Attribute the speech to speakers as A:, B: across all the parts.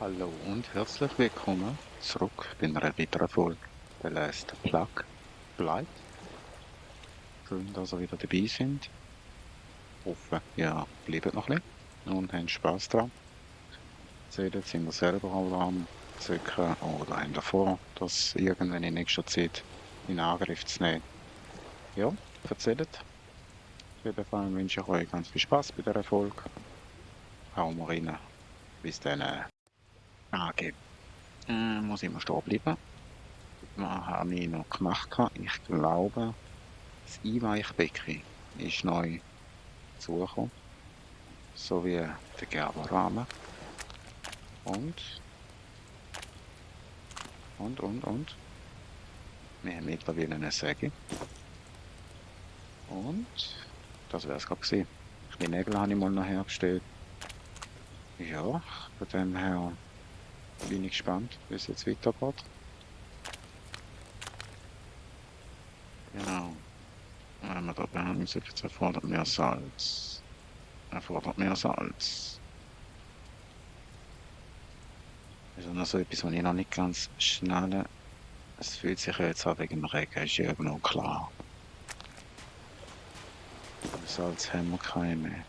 A: Hallo und herzlich willkommen zurück bei einer weiteren Folge The Last Plug Blight. Schön, dass ihr wieder dabei sind. Hoffe, ihr bleibt noch ein bisschen und habt Spass dran. Seht, sind wir selber alle am Zücken oder haben davor, das irgendwann in nächster Zeit in Angriff zu nehmen. Ja, erzählt. Auf jeden Fall wünsche ich euch ganz viel Spaß bei dieser Folge. Hauen wir rein. Bis dann. Okay. Muss ich mal stehen bleiben. Was habe ich noch gemacht? Ich glaube, das Einweichbecken ist neu dazugekommen, sowie der Gerberrahmen und, und. Wir haben mittlerweile eine Säge und das wäre es gerade gewesen. Die Nägel habe ich mal noch hergestellt. Ja, von dem her bin ich gespannt, wie es jetzt weitergeht. Genau. Wenn wir da behandeln, jetzt erfordert mehr Salz. Erfordert mehr Salz. Das ist noch so etwas, was ich noch nicht ganz schnell. Es fühlt sich ja jetzt an wegen dem Regen, ist ja irgendwo klar. Aber Salz haben wir keine mehr.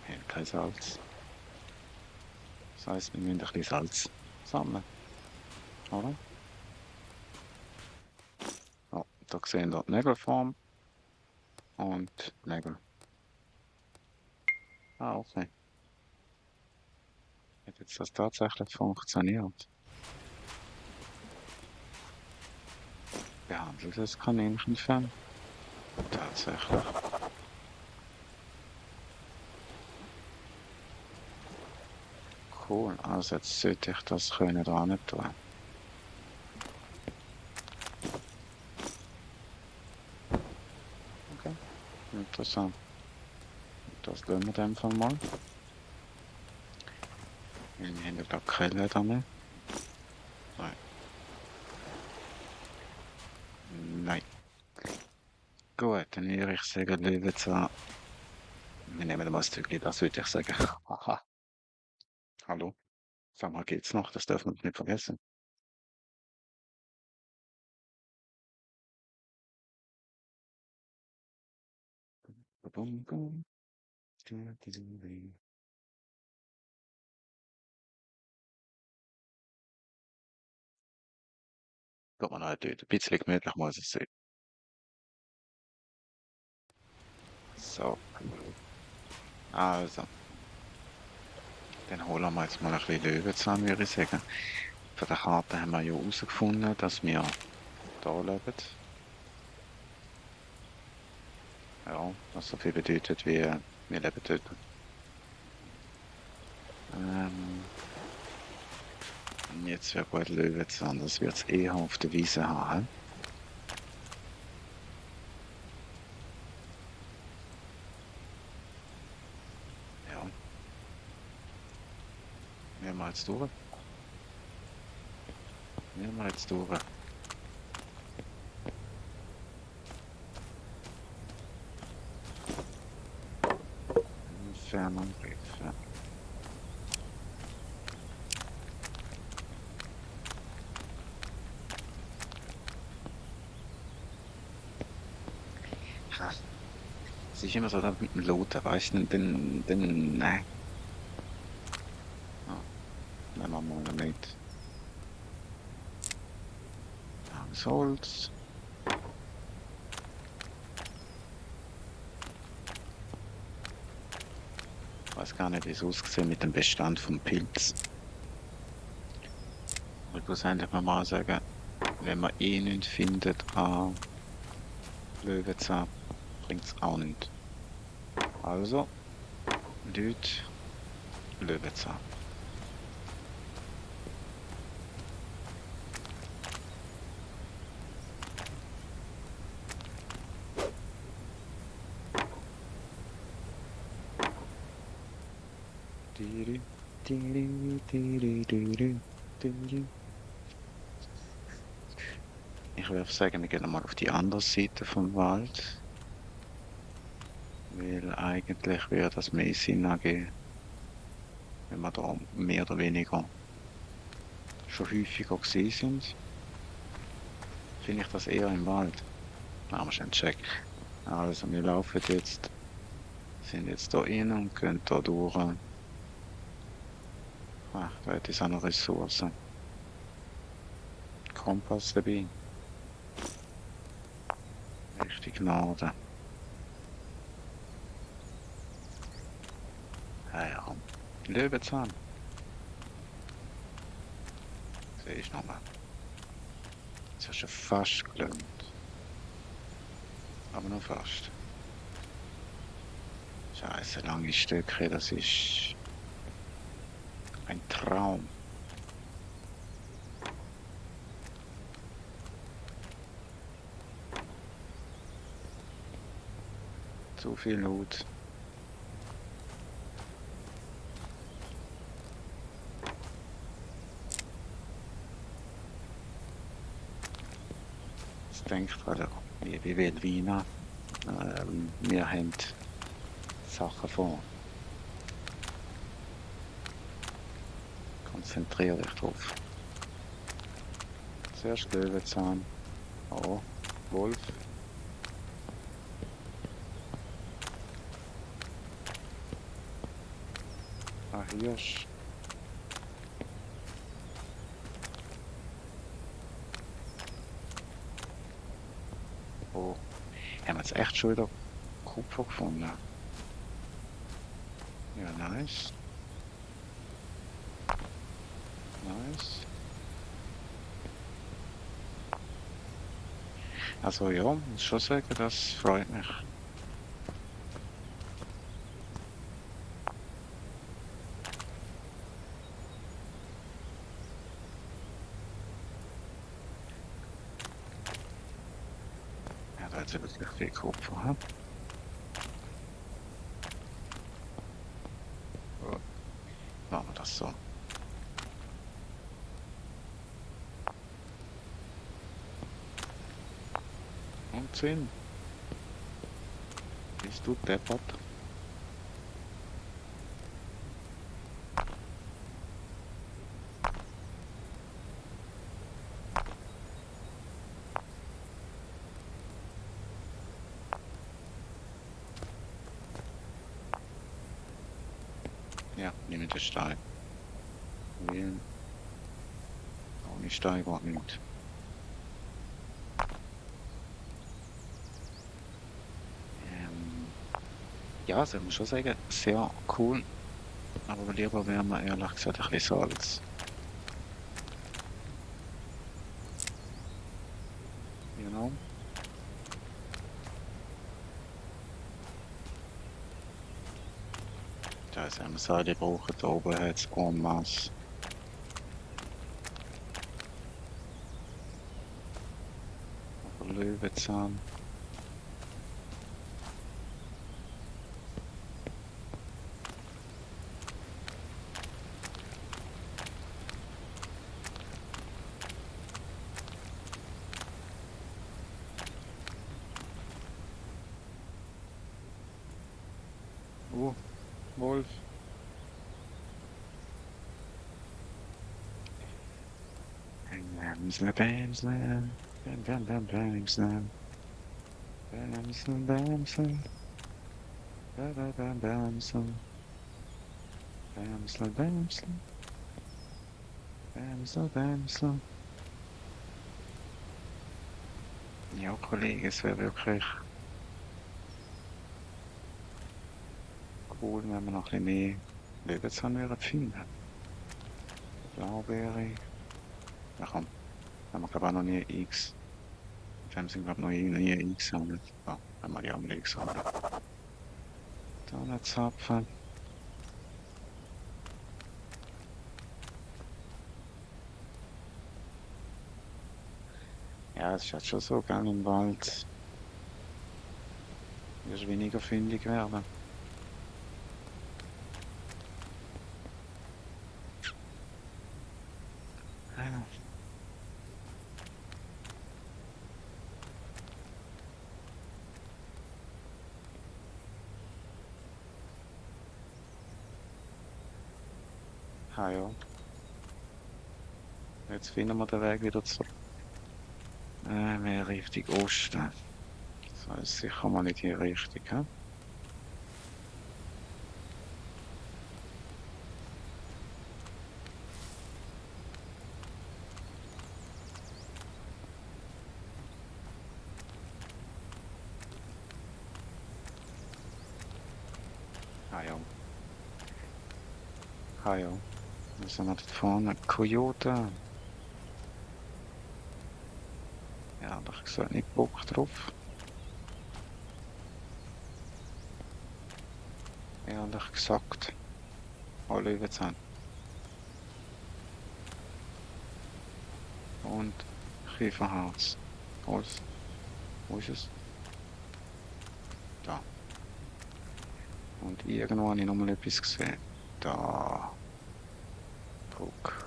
A: Wir haben kein Salz. Das heisst, wir müssen ein bisschen Salz sammeln, oder? Ja, da sehen wir die Nägelform und Nägel. Ah, okay. Hat jetzt das tatsächlich funktioniert? Behandeltes Kaninchenfell? Tatsächlich. Cool. Also jetzt sollte ich das können dran tun. Okay. Interessant. Das lassen wir dann Fall mal. Wir haben ja da keine Leder mehr. Nein. Nein. Gut, dann würde ich sagen, Löwenzahn. Wir nehmen mal das Tügli, das würde ich sagen. Haha. Hallo. Sag mal, geht's noch? Das dürfen wir nicht vergessen. Bum, bum. Guck mal, Leute, ein bisschen gemütlich muss es sein. So, also, dann holen wir jetzt mal ein bisschen Löwenzahn, würde ich sagen. Von der Karte haben wir ja herausgefunden, dass wir da leben. Ja, was so viel bedeutet wie wir leben dort. Ähm, Jetzt wäre gut Löwenzahn, das wird es eher auf der Wiese haben. Ja, mehrmals durch. Mehrmals durch. Fernangriff. Ja. Ha, es ist immer so das mit dem Looten, weißt du, nein. Ja, nehmen wir mal mit. Das Holz. Ich weiß gar nicht, wie es aussieht mit dem Bestand vom Pilz. Aber ich muss einfach mal sagen, wenn man eh nichts findet an Löwenzahn, bringt es auch nichts. Also, Leute, Löwenzahn. Diri, diri, diri, diri, diri. Ich würde sagen, wir gehen mal auf die andere Seite vom Wald. Weil eigentlich würde das mehr Sinn ergeben. wenn wir da mehr oder weniger schon häufiger gesehen sind, finde ich das eher im Wald. Machen wir schon einen Check. Also, wir laufen jetzt, sind jetzt da innen und gehen da durch. Ach, da hat es auch noch Ressourcen. Kompass dabei. Richtig Norden. Ja, ja. Löwenzahn. Sehe ich nochmal. Das hast du fast gelernt. Aber nur fast. Scheiße, lange Stücke, das ist ein Traum. Zu viel Loot. Das denkt gerade, wie will Wiener. Wir haben Sachen vor. Konzentriere dich drauf. Zuerst Löwenzahn. Oh, Wolf. Ah, Hirsch. Oh, haben wir jetzt echt schon wieder Kupfer gefunden? Ja, nice. Nice. Also ja, muss schon sagen, das freut mich. Ja, da hat sie wirklich viel Kupfer. Hm? Ja, machen wir das so. Und 10. Bist du deppert? Ja, nehme den Stein. Wählen. Ohne Stein war nicht. Ja, also ich muss schon sagen, sehr cool. Aber lieber wäre mir ehrlich gesagt ein bisschen Salz. You know? Da ist ein Seil brauchen, da oben hat es en masse. Aber Löwenzahn. Wolf. Bamsle, bamsle. Bam, bam, bam, bamsle. Bamsle, bamsle. Bam, bam, bam, bamsle. Bamsle, bamsle. Bamsle, bamsle. Ja, Kollege, es wäre wirklich cool, wenn wir noch ein bisschen mehr Löwenzahn würden finden. Blaubeere. Ja, komm. Haben wir, glaube ich, auch noch nie X. Wir haben sie, glaube ich, noch nie X gesammelt. Ja, haben wir die auch nie gesammelt. Donnerzapfen. Ja, es ist halt schon so, gell, im Wald. Wirst weniger fündig werden. Ja. Ah ja. Jetzt finden wir den Weg wieder zurück. Mehr Richtung Osten. Das heißt sicher mal nicht hier richtig, hä? Ah ja. Ah ja. Wir sind wir dort vorne. Coyote. Ja, ehrlich gesagt nicht Bock drauf. Ehrlich gesagt. Oh, Löwenzahn. Und Kieferharz. Holz. Wo ist es? Da. Und irgendwo habe ich nochmal etwas gesehen. Da. Guck.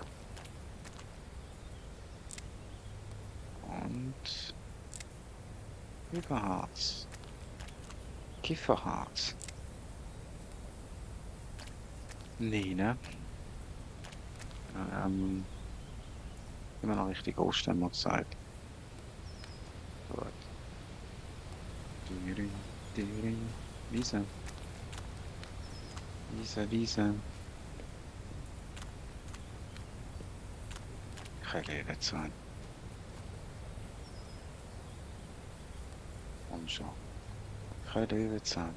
A: Und Kieferharz. Kieferharz. Nee, ne? Ähm, immer noch richtig Osten, muss gesagt. Gut. Wiese. Wiese, Wiese. Kein Löwenzahn. Und schon. Kein Löwenzahn.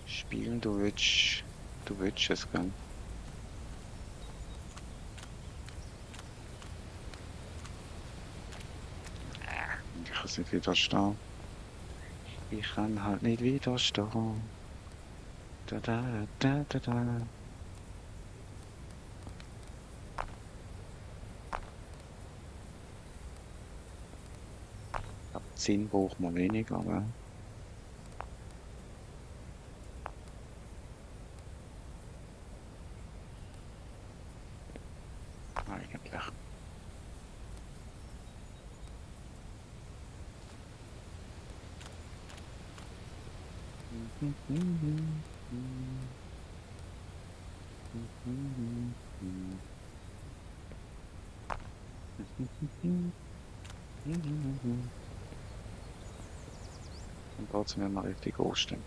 A: Spielen, du willst es, gell? Ich kann es nicht widerstehen. Ich kann halt nicht widerstehen. Da, da, da, da, da. Ja, 10 braucht man weniger, aber eigentlich. Und trotzdem werden wir richtig Osten.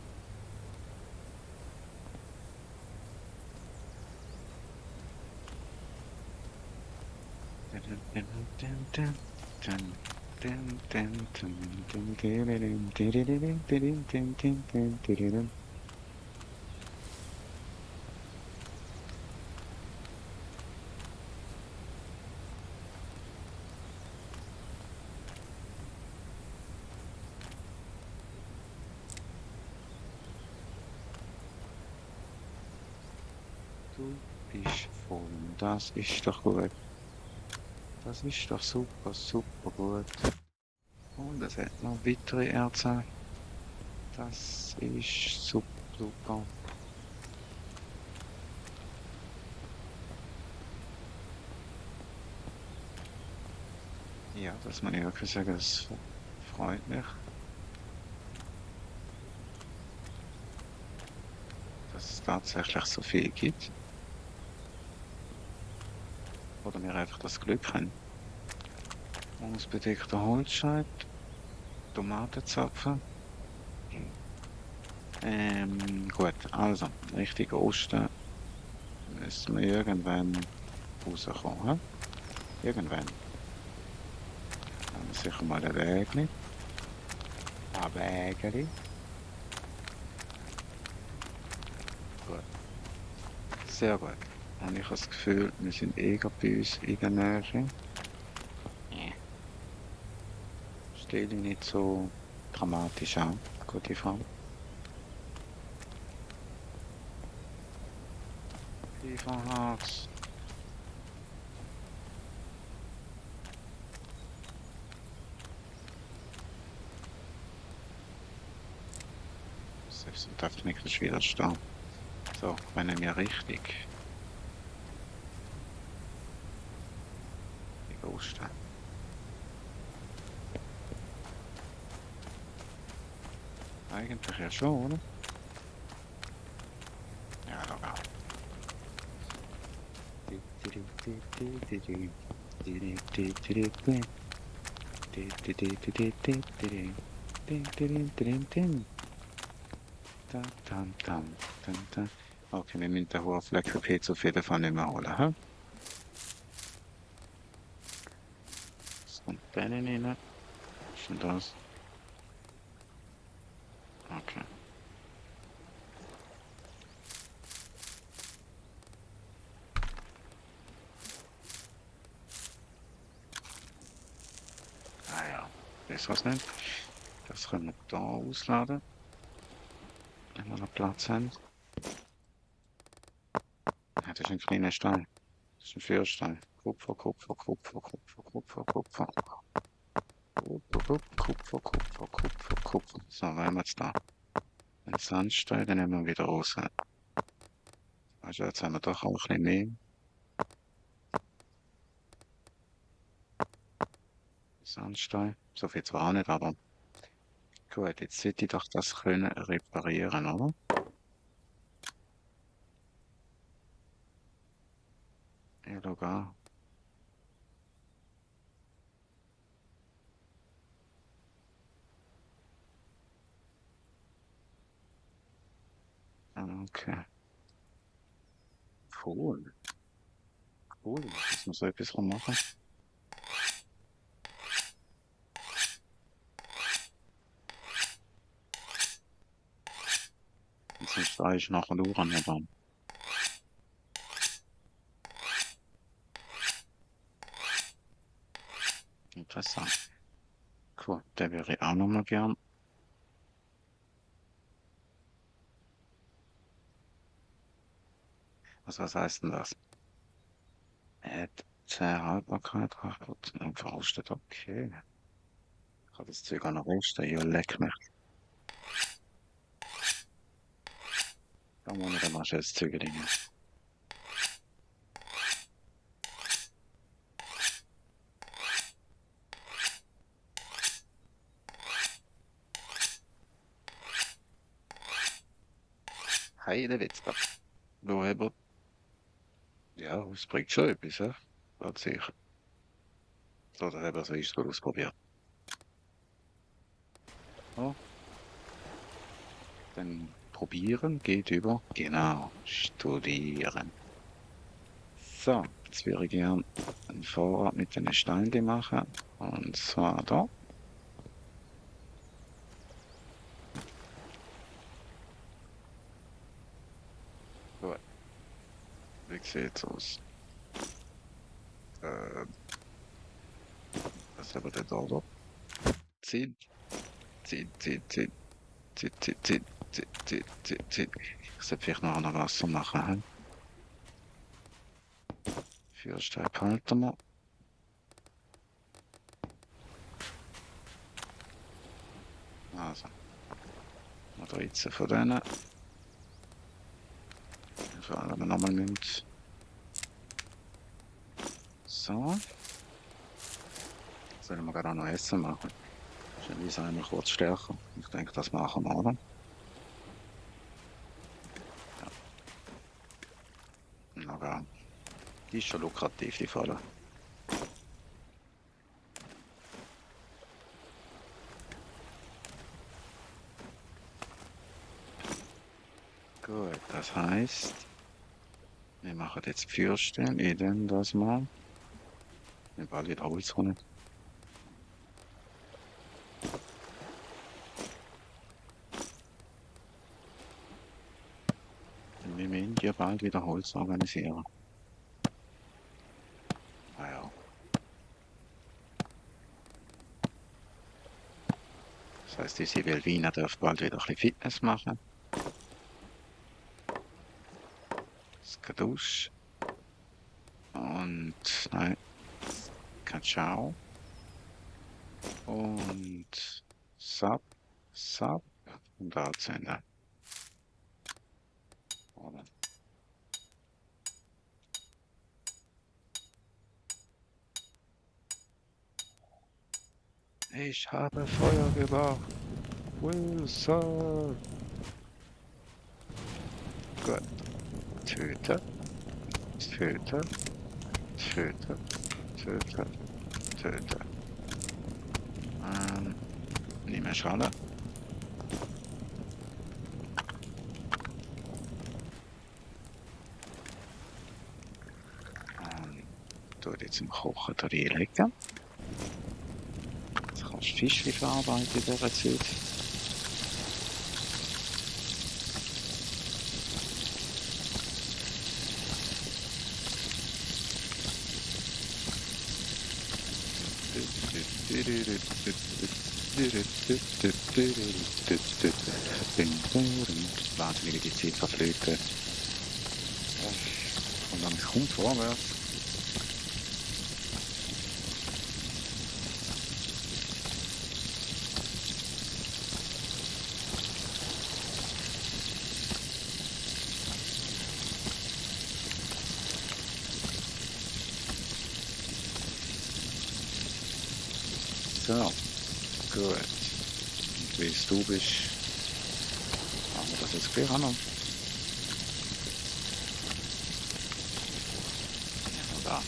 A: Du bist voll. Das ist doch gut. Das ist doch super, super gut. Und es hat noch weitere Erze. Das ist super, super. Ja, das muss ich wirklich sagen, das freut mich, dass es tatsächlich so viel gibt. Oder wir einfach das Glück haben. Moosbedeckter Holzscheit, Tomatenzapfen. Gut, also, Richtung Osten müssen wir irgendwann rauskommen. Hä? Irgendwann. Haben wir sicher mal ein Wägli. Ein Wägeli. Gut. Sehr gut. Und ich habe das Gefühl, wir sind eh gerade bei uns in der Nähe. Ja. Stell dich nicht so dramatisch an, gute Frau. Kieferharz. Selbst darf nicht widerstehen. So, wenn wir richtig die Osten. Eigentlich ja schon, oder? Ja, locker. Okay, wir müssen den hohen Fleckenpilz auf jeden Fall nicht mehr holen, hä? Was kommt denn rein? Was ist denn das? Okay. Ah ja, das war's nicht. Das können wir da ausladen, wenn wir noch Platz haben. Ja, das ist ein kleiner Stein. Das ist ein Feuerstein. Kupfer, Kupfer, Kupfer, Kupfer, Kupfer, Kupfer. Kupfer, Kupfer, Kupfer, Kupfer, Kupfer. So, was haben wir jetzt da? Den Sandstein, den nehmen wir wieder raus. Also jetzt haben wir doch auch ein bisschen mehr. Sandstein. So viel zwar auch nicht, aber gut, jetzt sollte ich doch das können reparieren, oder? Ja, schau an. Okay. Cool. Cool, dass wir so etwas machen. Und sonst stehe ich nachher durch, aber interessant. Cool, den wäre ich auch nochmal gern. Also, was heißt denn das? Zähe Haltbarkeit, 8% verrostet, okay. Ich kann das Zeug auch noch rosten, ja, leck mich. Da muss ich dann mal schnell das Zeug rein. Heidewitzka. Wo haben ja, es bringt schon etwas, ja? Ganz sicher. Oder haben wir es erst mal ausprobiert. Ja, dann probieren geht über, genau, studieren. So, jetzt würde ich gern einen Vorrat mit den Steinen machen. Und zwar da. Gut, wie sieht's aus? Äh, was haben wir denn da? Da? Zehn, zehn, zehn, zehn, zehn, zehn, zehn, zehn, zehn, zehn, zehn. Ich sollte vielleicht noch Wasser machen, hä? Vier Stück halten wir. Also, mal 13 von denen. Vor allem nochmal nimmt. So. Sollen wir gerade auch noch Essen machen? Schnell ist einmal kurz stärker. Ich denke, das machen wir, oder? Ja. Aber die ist schon lukrativ, die Falle. Gut, das heißt, wir machen jetzt Fürsten, Eden das mal. Wir bald wieder Holz holen. Wir müssen ja bald wieder Holz organisieren. Ah ja. Das heißt, die Sibelvina darf bald wieder ein bisschen Fitness machen. Skadoosh. Und, nein, Kachao. Und Sub, Sub. Und da zu Ende. Oder? Ich habe Feuer gebracht. Wilson! Gut. Töten. Töten. Töten. Töten. Töten. Nicht mehr Schale. Tu jetzt im Kochen reinlegen. Jetzt kannst du Fischchen verarbeiten in dieser Zeit. Wahnsinnig die Zeit verflügt. Und dann kommt vorwärts. So, gut. Und wie du bist, machen wir das jetzt gleich auch noch. Ja, da.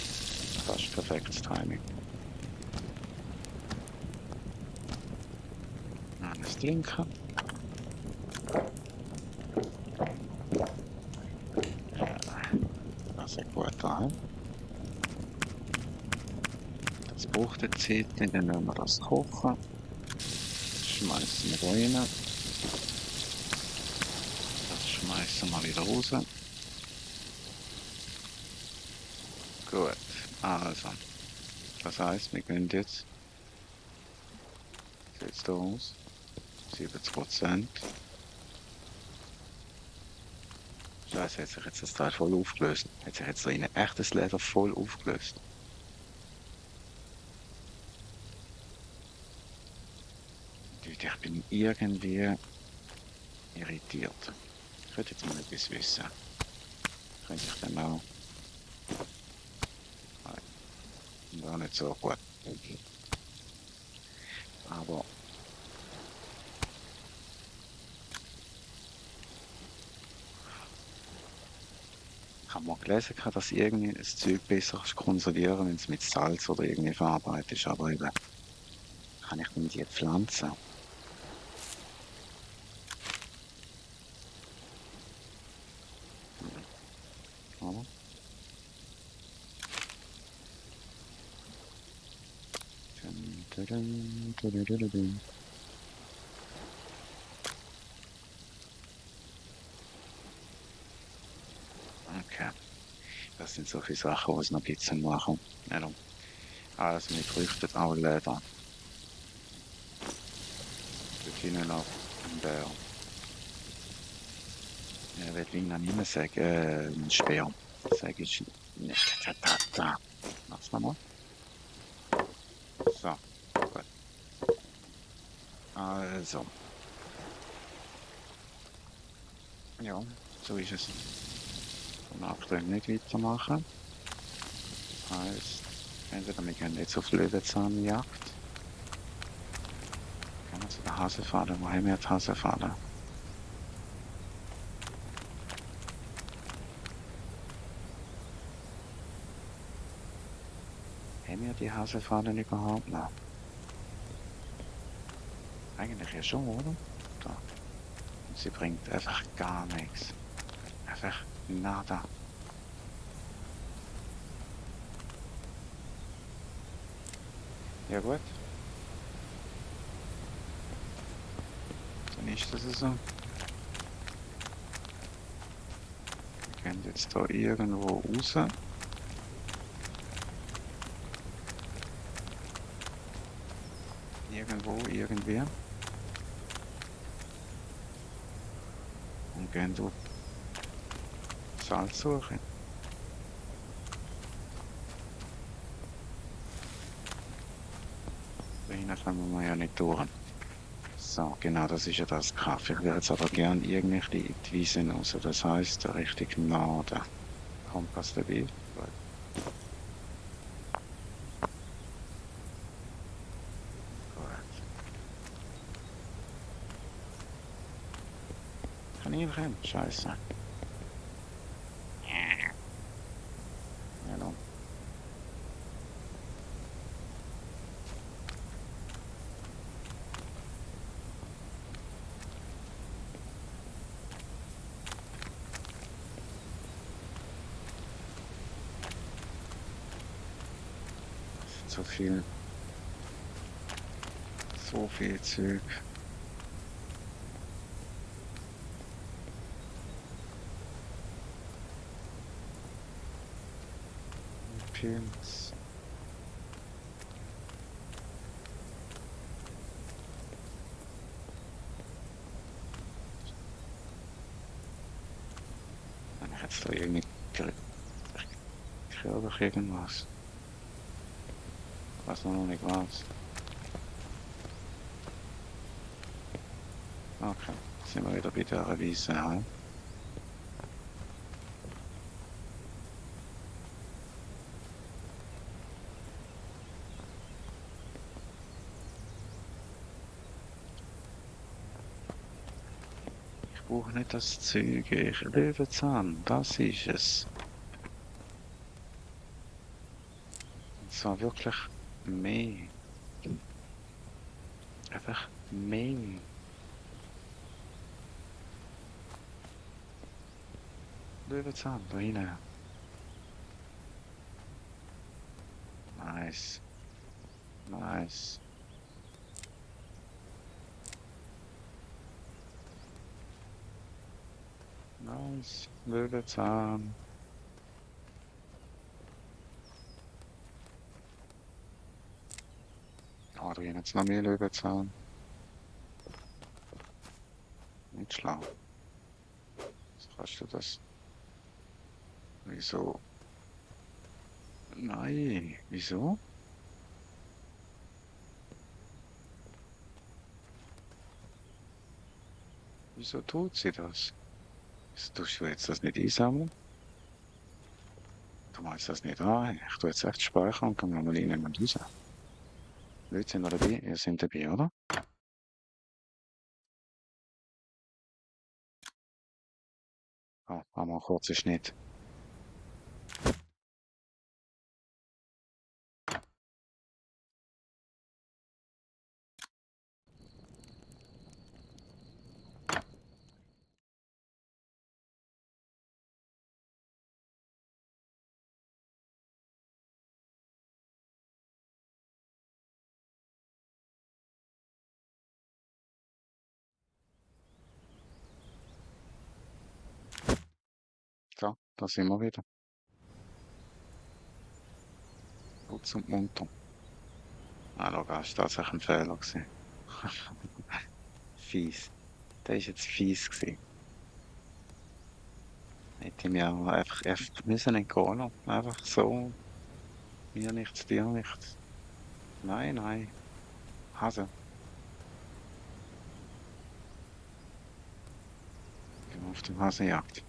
A: Fast perfektes Timing. Eines trinken. Ja, das ist gut an. Das braucht eine Zeit, dann nehmen wir das kochen. Schmeißen wir rein. Das schmeißen wir wieder raus. Gut, also. Das heisst, wir gehen jetzt. Sieht es da aus? 70%. Scheiße, hat sich jetzt das Teil voll aufgelöst. Hat sich jetzt da in echtes Leder voll aufgelöst. Leute, ich bin irgendwie irritiert. Ich könnte jetzt mal etwas wissen. Könnte ich dann auch. Nein, war nicht so gut. Aber. Ich habe mal gelesen, dass irgendwie das Zeug besser konservieren kann, wenn es mit Salz oder irgendwie verarbeitet ist. Aber eben, kann ich denn die pflanzen? Oder? Okay. Das sind solche Sachen, die es noch gibt zu machen. Ja, also mit Früchten auch Leder. Dort hinten noch ein Bär. Ich will Ihnen nicht mehr sagen, ein Speer. Sag ich nicht. Da. Lass mal. So, gut. Also. Ja, so ist es. Und aktuell nicht weitermachen. Heißt, entweder wir gehen jetzt auf Löwenzahnjagd. Gehen wir zu der Hasenfalle. Wo haben wir die Hasenfalle? Haben wir die Hasenfallen überhaupt noch? Eigentlich ja schon, oder? Da. Und sie bringt einfach gar nichts. Einfach nada. Ja gut. Dann ist das so. Wir gehen jetzt da irgendwo raus. Irgendwo, irgendwie. Und gehen auf Salzsuche. Da hinten kommen wir ja nicht durch. So, genau, das ist ja das Kaffee. Ich würde jetzt aber gerne irgendwie in die Wiese raus. Das heisst, Richtung Norden. Kompass dabei. Gut. Gut. Kaninchen, scheiße. Ja, no. So viel. So viel Zeug. Pilz. Dann hat's da irgendwie. Glaube ich irgendwas. Ich weiß noch nicht was. Okay, sind wir wieder bei der Wiese. Ja? Ich brauche nicht das Zeug. Ich Löwenzahn, das ist es. Und zwar wirklich mehr. Einfach mehr. Löwenzahn, da hinten. Nice. Nice. Nice. Löwenzahn. Oh, da jetzt noch mehr Löwenzahn. Nicht schlau. Was kannst du das? Wieso? Nein. Wieso? Wieso tut sie das? Wieso tust du jetzt das nicht einsammeln? Du meinst das nicht an. Ich tue jetzt echt speichern und kann mal rein und raus. Leute sind noch dabei. Ihr seid dabei, oder? Oh, machen wir einen kurzen Schnitt. So, da sind wir wieder. Kurz und munter. Ah, schau, das war tatsächlich ein Fehler gewesen. Fies. Der ist jetzt fies gewesen. Hätte ich mir einfach erst müssen entgehen lassen. Einfach so. Mir nichts, dir nichts. Nein, nein. Hase. Gehen wir auf die Hasenjagd.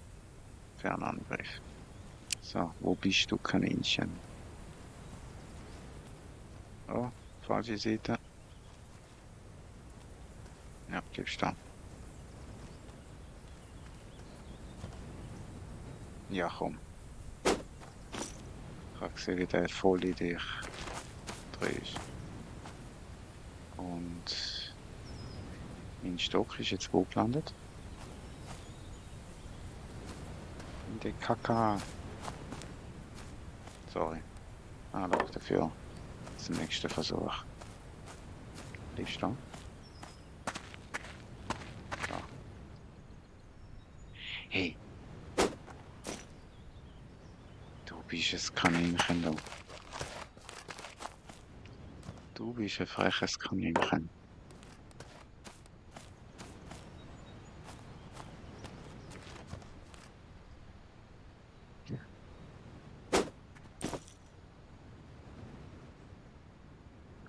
A: Fernangriff. So, wo bist du, Kaninchen? Oh, falsche Seite. Ja, bleibst da. Ja, komm. Ich habe gesehen, wie der voll in dich drehst. Und mein Stock ist jetzt wo gelandet? In der Kaka. Sorry. Ah, schau dafür. Das ist der nächste Versuch. Bleibst du da? So. Hey, du bist ein Kaninchen, du. Du bist ein freches Kaninchen.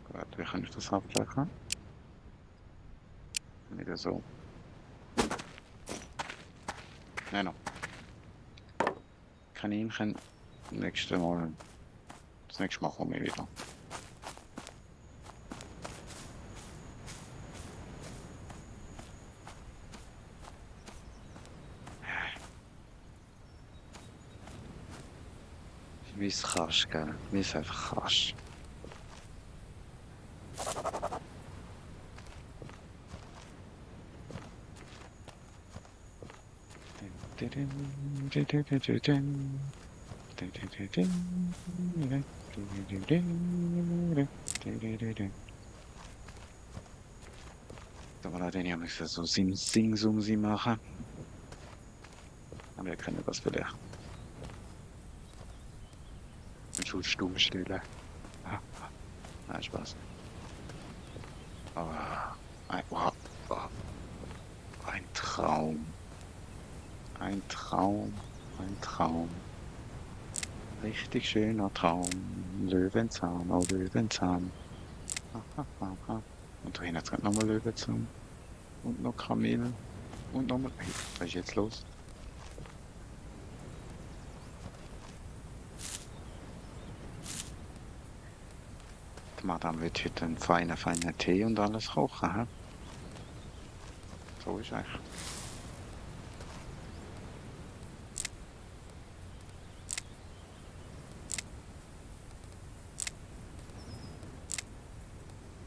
A: Gut, wie kann ich das abbrechen? Wieder so. Nein, no. Kaninchen, nächste Mal. Das nächste Mal komme ich wieder. Wie es kannst, gell? Wie es einfach kannst. Aber leider nicht, ich so Sing-Sumsi machen. Aber wir können das vielleicht. Einen Schulstuhl stellen. Ah, nein, Spaß. Aber wow, oh, ein Traum. Ein Traum. Ein Traum. Richtig schöner Traum. Löwenzahn, oh Löwenzahn. Und da hinten hat es nochmal Löwenzahn. Und noch Kamel. Und nochmal. Hey, was ist jetzt los? Die Madame wird heute einen feinen Tee und alles kochen, hä? So ist eigentlich.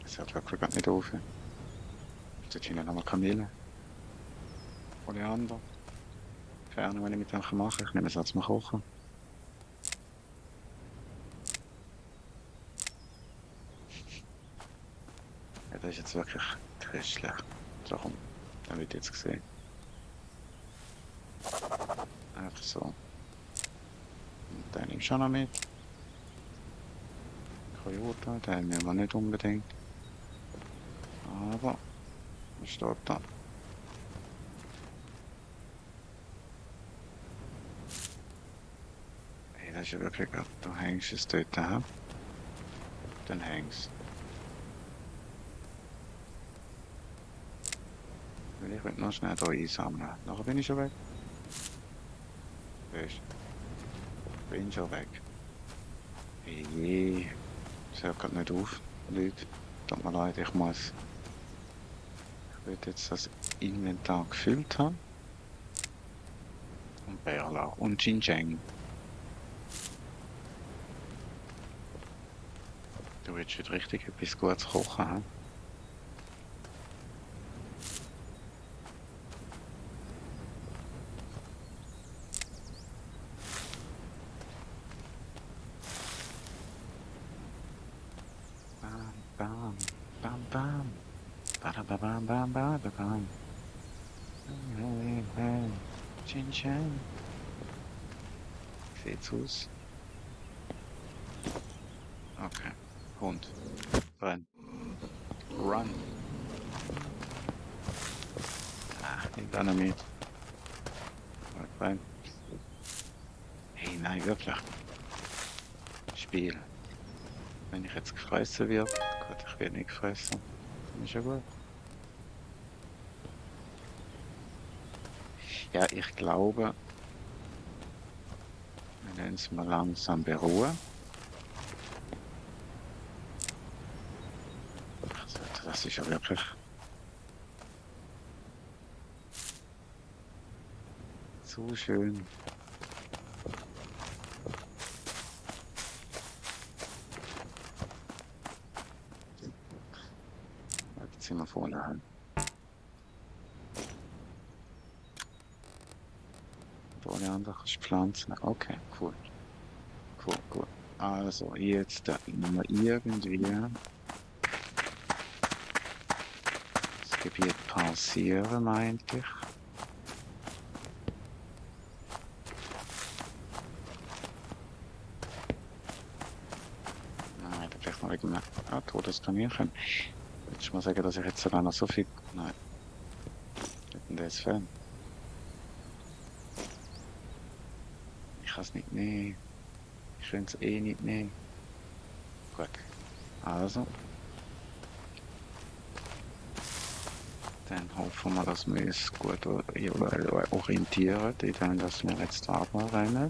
A: Das hört wirklich gar nicht auf. Dort hinten nochmal Kamele. Oleander. Keine Ahnung, was ich mit dem machen kann. Ich nehme es jetzt mal kochen. Ja, das ist jetzt wirklich köstlich. So, komm, dann wird jetzt gesehen. Einfach so. Und dann nehme ich schon noch mit. Toyota, den nehmen wir nicht unbedingt. Aber, was steht da? Hey, das ist ja wirklich gut. Du hängst es dort, hä? Dann hängst du. Ich will noch schnell hier einsammeln. Nachher bin ich schon weg. Weißt du? Bin schon weg. Hey, je. Das hört gerade nicht auf, Leute. Tut mir leid, ich muss. Ich will jetzt das Inventar gefüllt haben. Und Bärlauch und Xinjiang. Du willst heute richtig etwas Gutes kochen, hä? Bam, bam, bam, bam. Bam, bam, bam, bam, bam, bam. Hey, hey. Xinjiang. Sieht's aus? Okay. Hund. Renn. Run. Ah, nimm da noch mit. Rein. Hey, nein, wirklich. Spiel. Wenn ich jetzt gefressen wird, gut, ich werde nicht gefressen. Dann ist ja gut. Ja, ich glaube, wir nennen es mal langsam beruhen. Also, das ist ja wirklich. So schön. Jetzt sind wir vorne halt. Oleander kannst du pflanzen. Okay, cool. Cool, cool. Also, jetzt müssen wir irgendwie das Gebiet passieren, meinte ich. Nein, da vielleicht noch irgendein Todeskaninchen. Willst du mal sagen, dass ich jetzt sogar noch so viel. Nein. Der ist Fan. Ich kann es nicht nehmen. Ich könnte es eh nicht nehmen. Gut. Also. Dann hoffen wir, dass wir uns gut orientieren, indem dass wir jetzt da rennen.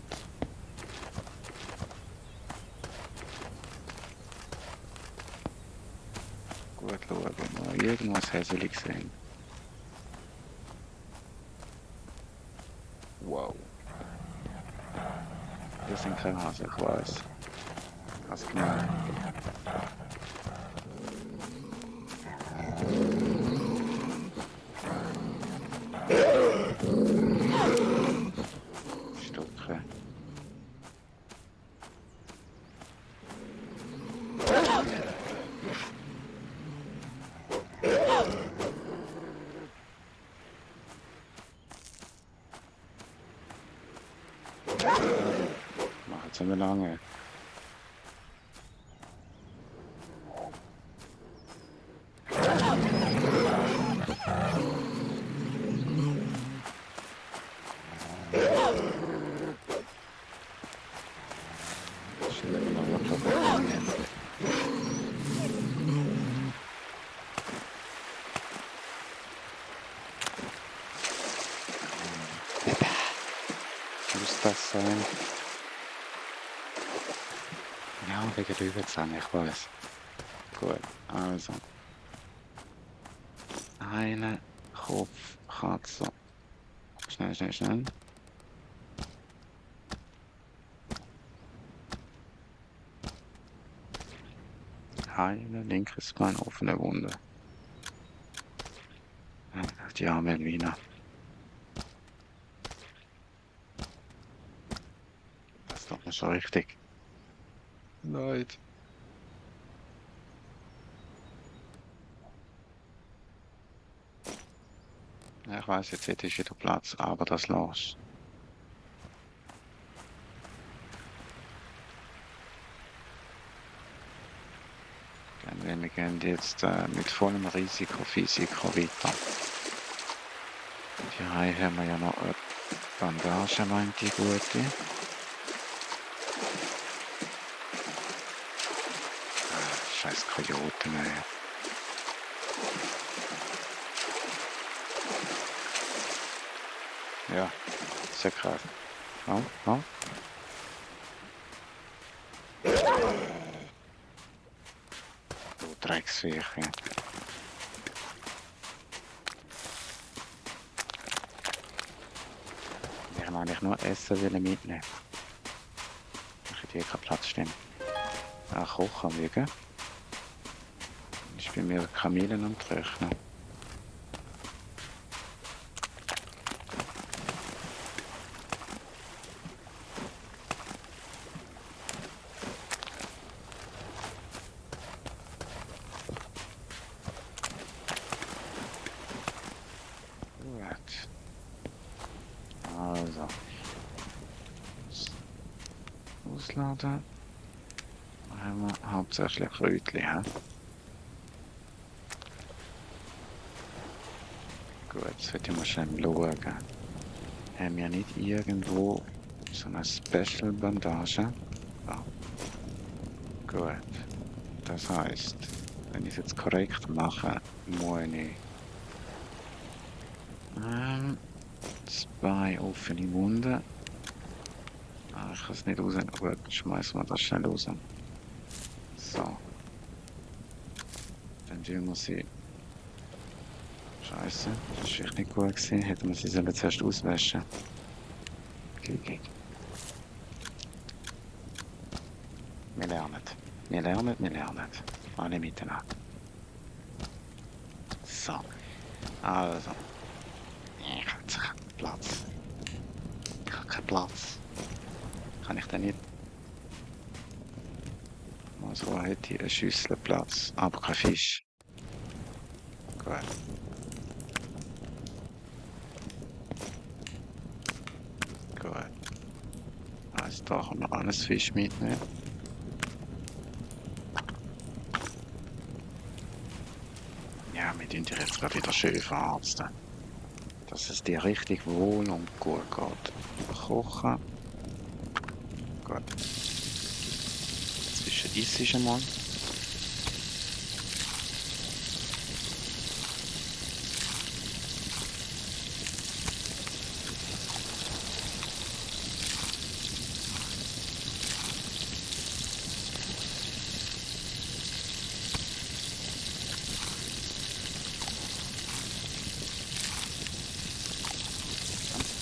A: Gut schauen, ob wir irgendwas Hässliches sehen. Wow. wir sind kein Hase, ich weiß. Was gemeint? Stücke. Machen sie mir lange. Muss das sein? Ja, wegen der Überzähne, ich weiß. Gut, also. Eine Kopfkatze. Schnell, schnell, schnell. Heile, linkes Bein, offene Wunde. Die arme Elvina. Das tut mir schon richtig leid. Ja, ich weiß, jetzt ist wieder Platz, aber das los. Wir gehen jetzt mit vollem Risiko weiter. Die Reihe haben wir ja noch eine Bandage, meint die gute. Scheiß Kojoten, ey. Ja, sehr krass. Oh, oh. Du Drecksviech, ja. Ich will eigentlich nur Essen mitnehmen. Ich hätte hier keinen Platz stehen. Auch kochen wir, gell? Ich bin mir Kamelen am Trocknen. Also. Ausladen. Da haben wir hauptsächlich Kräutchen, hä? Gut, jetzt sollte ich mal schnell schauen. Haben wir nicht irgendwo so eine Special-Bandage? Ja. Gut. Das heisst, wenn ich es jetzt korrekt mache, muss ich 2 offene Wunden. Ich kann es nicht raus. Gut, schmeißen wir das schnell raus. So. Dann tun wir sie. Scheiße, das ist echt nicht gut gewesen. Hätten wir sie sollen zuerst auswaschen. Okay. Wir lernen. Wir lernen. Alle miteinander. So. Also. Ich habe jetzt keinen Platz. Ich habe keinen Platz. Kann ich denn nicht? Also hätte ich eine Schüssel Platz, aber kein Fisch. Gut. Gut. Also da kann man alles Fisch mitnehmen. Ja, wir tun dich jetzt gerade wieder schön verarzten. Dass es dir richtig wohl und gut geht. Kochen. Gut. Zwischen isst einmal.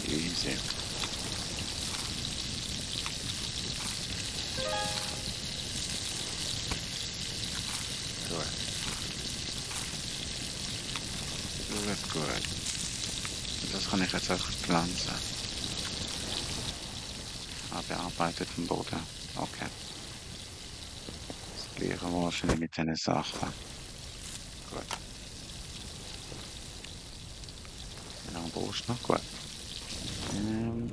A: Easy. Gut. Gut, gut. Und das kann ich jetzt einfach pflanzen. Ah, bearbeiteten Boden. Okay. Das gleiche wahrscheinlich mit diesen Sachen. Gut. Wie lange brauchst du noch? Gut. Ähm,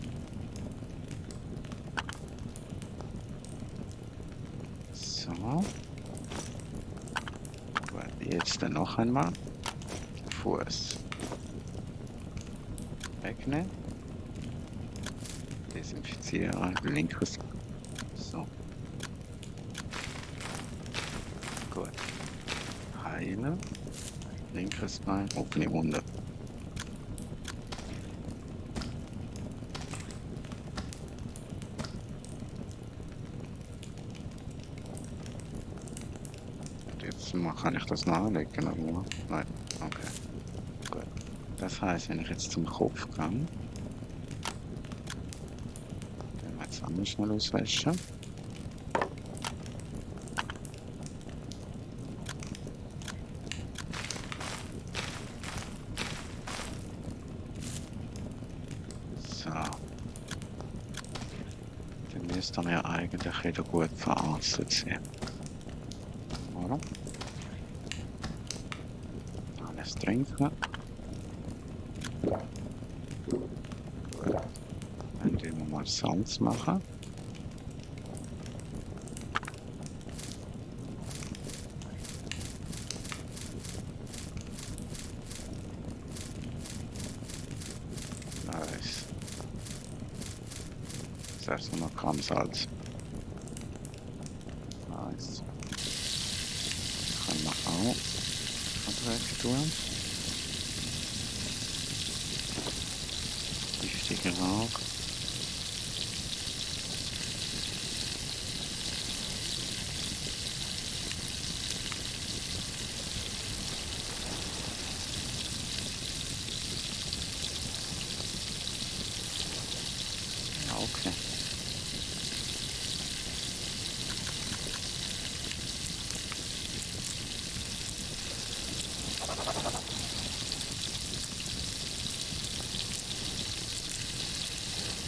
A: so. Gut. Jetzt dann noch einmal. Fuß. Wegnehmen. Desinfizieren. Linkes. So. Gut. Heilen. Linkes Bein. Offene Wunde. Jetzt kann ich das nachlegen, oder? Nein. Okay. Gut. Das heißt, wenn ich jetzt zum Kopf gehe, dann wir jetzt einmal schnell auswaschen. So. Dann müsste er ja eigentlich wieder gut verarztet sein. Oder? Alles trinken. Gut. Dann tun wir mal Salz machen. Nice. 600 Gramm Salz. Nice. Können wir auch verdreckt tun. Giftiger Rauch. Ja, okay.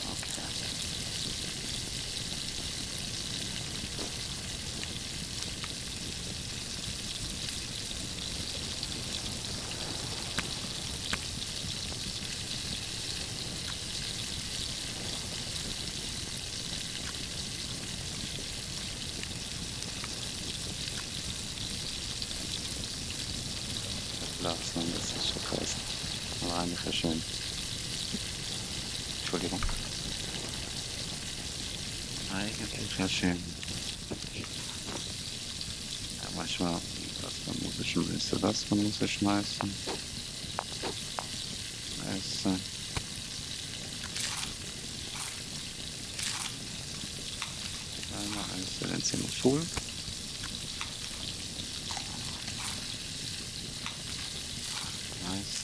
A: Okay. Lassen, das ist schon krass. Aber eigentlich ja schön. Entschuldigung. Eigentlich ja schön. Ja, manchmal, das man muss ich schmeißen, das man muss ich schmeißen. Essen. Einmal essen, dann sind wir voll. Nice.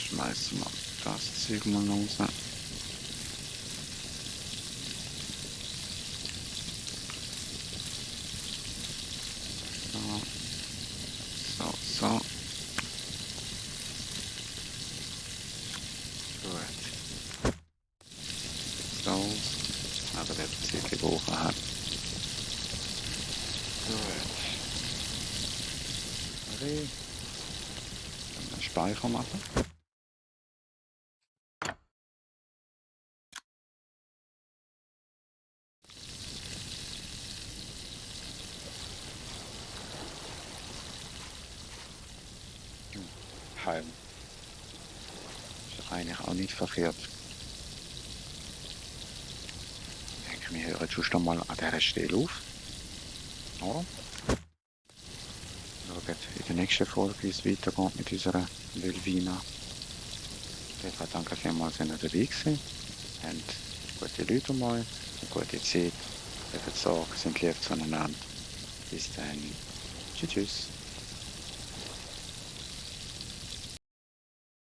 A: Schmeißen wir das Zeug mal raus. So, so, so. Gut. So. Aber der hat circa gebrochen hat. Gut. Okay. Dann einen Speicher machen. Heilen. Ist eigentlich auch nicht verkehrt. Ich denke, wir hören schon mal an dieser Stelle auf. Oder? Schauen in der nächsten Folge, wie es weitergeht mit unserer Lilvina. Deshalb danke vielmals, dass ihr dabei gewesen. Habt gute Leute um euch, eine gute Zeit. Habt Sorge, sind lieb zueinander. Bis dann. Tschüss, tschüss.